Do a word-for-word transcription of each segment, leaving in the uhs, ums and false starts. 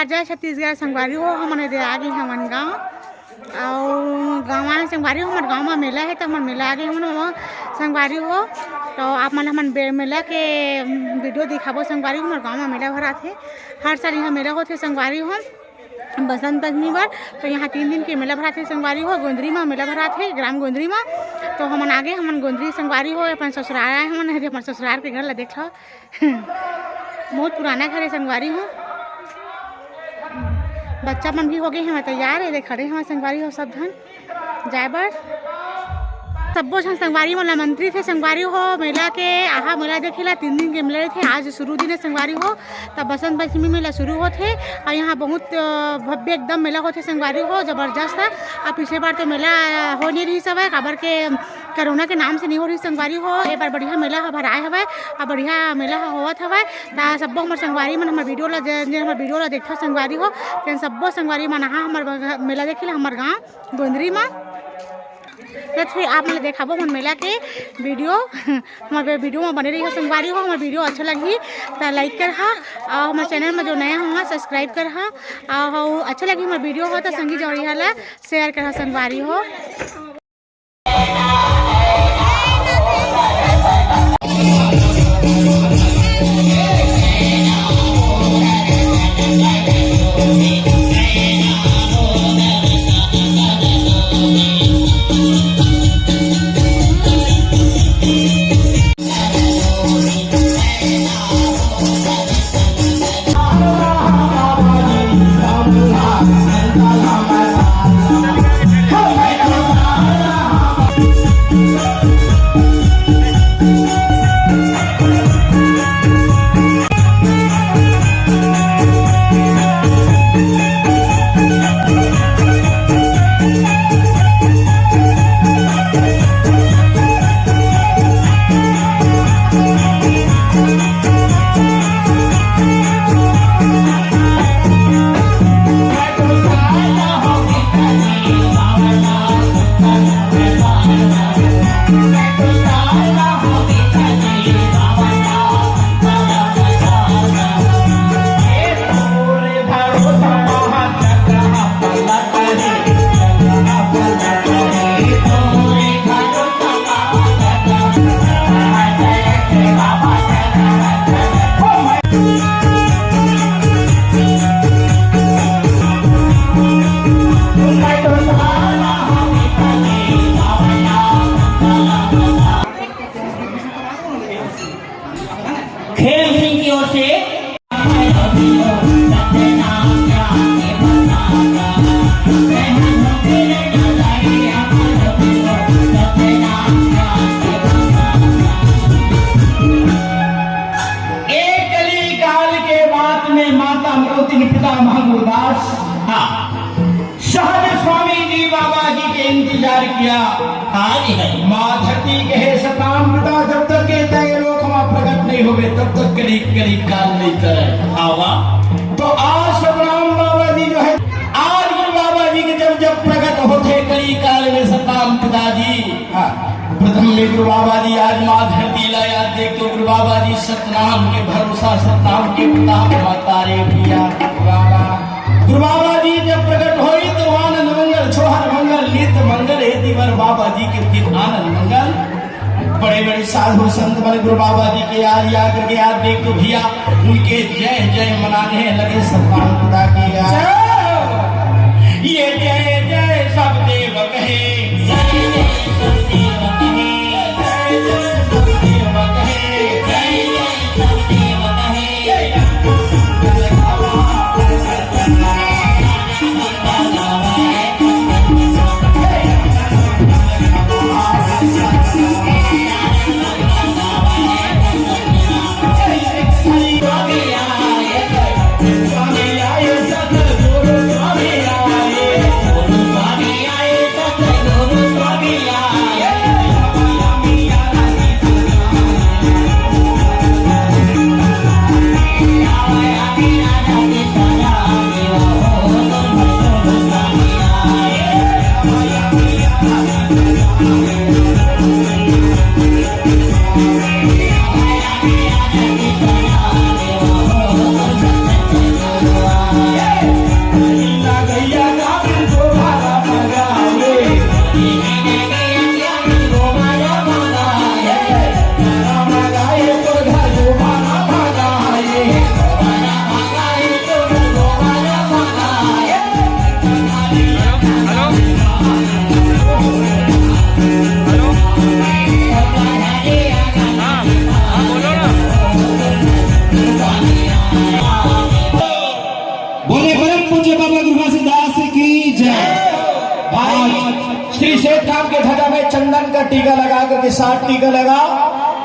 जय छत्तीसगढ़ संगवारी हो, हमन एदे आ गे हमन गाँव। अउ गाँव आए संगवारी हो, हमर गाँव म मेला हे, त हमन मेला आ गे हमन वो संगवारी हो। तो आप मन हमन बे-, मेला के, उम, वीडियो दिखाबो संगवारी हो। हमर गाँव म मेला भराथे, हर साल यहाँ मेला होथे संगवारी हो, बसंत पंचमी बर। तो यहाँ तीन दिन के मेला भराथे संगवारी हो। गोंदरी म मेला भराथे, ग्राम गोंदरी म। तो हमन आ गे, हमन गोंदरी संगवारी हो, अपन ससुराल आए हमन, एदे अपन ससुराल के घर ला देख लो। बहुत पुराना घर हे संगवारी हो। बच्चा मन भी हो गे हवय तैयार, एदे खड़े हवय संगवारी हो सब झन जाए बर। सब्बो झन संगवारी मन ला आमंत्रित हे संगवारी हो, मेला के आहा, मेला देखे ला। तीन दिन के मेला रहिथे, आज शुरू दिन हे संगवारी हो। तब बसंत पंचमी मेला शुरू होथे अउ यहाँ बहुत, अ, भव्य एकदम मेला होथे संगवारी हो, जबरदस्त। अब पिछले बार तो मेला, अ, हो नहीं रहिस हवय, काबर के कोरोना के नाम से नहीं हो रहिस संगवारी हो। ए बार बढ़िया मेला ह भराए हवय, अब बढ़िया मेला ह होवत हवय। त सब्बो हमर संगवारी मन हमर वीडियो ला जे, जे हमर वीडियो ला देखथव संगवारी हो, तेन सब्बो संगवारी मन आहा हमर बग-, मेला देखे ला हमर गाँव गोंदरी म। त फिर आप मन ला देखाबो हमन मेला के वीडियो। हमर वीडियो म बने रहिहा संगवारी हो। हमर वीडियो अच्छा लगही त लाइक करहा, अउ हमर चैनल म जो नया हो सब्सक्राइब करहा, अउ अच्छा लगही हमर वीडियो हो त संगी जवरिया ला शेयर करहा संगवारी हो। खेम सिंह की ओर से। एक कली काल के बात में माता अमरौती के पिता महागुरुदास, हाँ, सहज स्वामी जी बाबा जी के इंतजार किया। हाँ जी, हाँ। माँ धरती कहे, "सतनाम पिता, जब तक के तय लोक मा प्रकट नहीं होवे, तब तक कली, कली काल नहीं करे।" आवा। तो आज सतनाम बाबा जी जो है, आज गुरु बाबा जी के जब, जब प्रकट होथे कली काल में सतनाम पिता जी, हाँ। प्रथम में गुरु बाबा जी आज माँ धरती ला याद देख के गुरु बाबा जी सतनाम के भरोसा, सतनाम के प्रताप, माता रे पिया। बाबा, गुरु बाबा जी जब प्रकट होई तो आनंद मंगल, छोहर मंगल, नित मंगल, हे दिवर बाबा जी के फिर आनंद मंगल। बड़े बड़े साधु संत बने गुरु बाबा जी के याद, याद करके याद देख तो भैया उनके जय जय मनाने लगे, सतनाम खुदा की जय। ये जय जय सब देव कहे, जय जय सब देव कहे, जय जय सब देव कहे, जय जय सब देव कहे। टीका लगा करके, सात टीका लगा,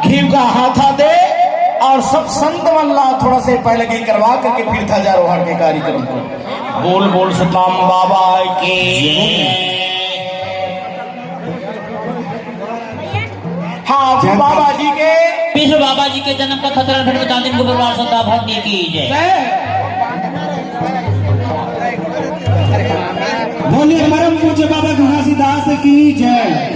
घीव का हाथा दे और सब संत मन ला थोड़ा से पैलगी करवा करके फिर ध्वजारोहण के कार्यक्रम को। बोल बोल सतनाम बाबा की। हाँ, जय बाबा जी के। विश्व बाबा जी के जन्म का खतरा भेंट में दादिम को परिवार श्रद्धा भक्ति की जय। बोलिए परम पूज्य बाबा घासीदास की जय।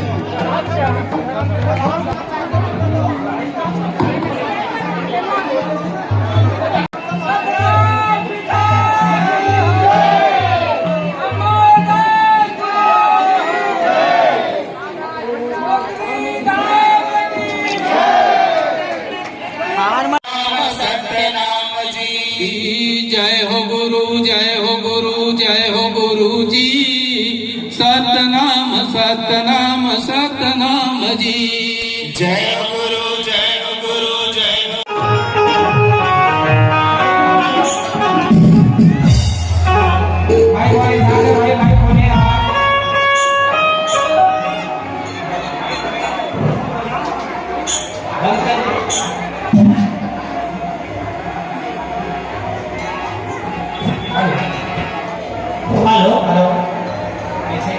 सतनाम जी। जय हो गुरु, जय हो गुरु, जय हो गुरु जी। सतनाम, सतनाम, सतनाम जी। जय हो गुरु, जय हो गुरु, जय हो। भाई, भाई, भाई, भाई, भाई, कौन है आप? Hello, hello. कैसे?